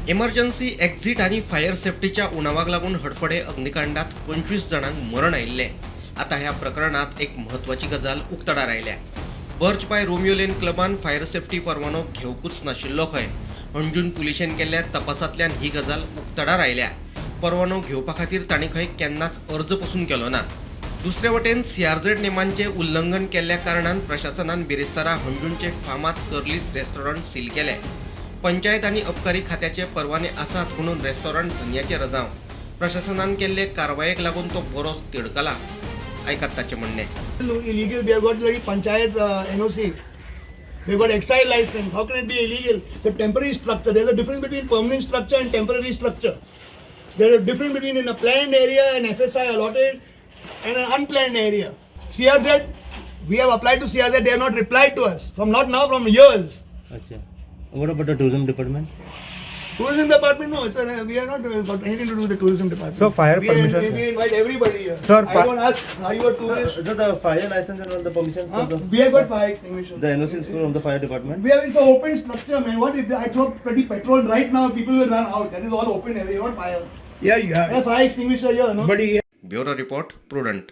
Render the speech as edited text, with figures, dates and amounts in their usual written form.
Emergency exit आनी fire सेफ्टीच्या उणावाक लागून हडफडे अग्निकांडात 25 जाणांक मरण आयिल्लें. आतां ह्या प्रकरणात एक म्हत्वाची गजाल उक्तडार आयल्या. बर्च बाय रोमियो लेन क्लबान फायर सेफ्टी परवानो घेवकूच नाशिल्लो खंय. हणजूण पुलिशेन केल्ल्या तपासांतल्यान ही गजाल उक्तडार आयल्या. परवानो घेवपा खातीर तांणी खंय केन्नाच अर्ज पसून केलो ना. दुसरे वटेन सीआरझेड नेमांचे उल्लंघन केल्ल्या कारणान प्रशासनान बिरेस्तारा हणजूणचे फामाद कर्लीस रेस्टॉरंट सील केले. पंचायत आनी अबकारी खात्याचे परवाने आसात म्हणून रेस्टॉरंट धनयाचे रजांव. प्रशासनान केल्ले कारवायेक लागून तो बरोच तिडकला. आयकात ताचें म्हणणें. Illegal. We have got bloody panchayat NOC. We've got excise license. How can it be illegal? It's a temporary structure. There's a difference between permanent structure and temporary structure. There's a difference between in a planned area and FSI allotted and an unplanned area. CRZ, we have applied to CRZ. They have not replied to us. From not now, from years. अच्छा. What about the tourism department? Tourism department, no, we are not got anything to do with the tourism department. So fire permission- We invite everybody here. Sir, I don't ask, are you a tourist? The fire license and all the permissions Huh? from the We have got fire extinguisher. The NOCs from the fire department. We have, it's an open structure, man. What if I throw bloody petrol right now? People will run out. That is all open area, not fire. Yeah, you have. Yeah, fire extinguisher here, no? But he bureau report, Prudent.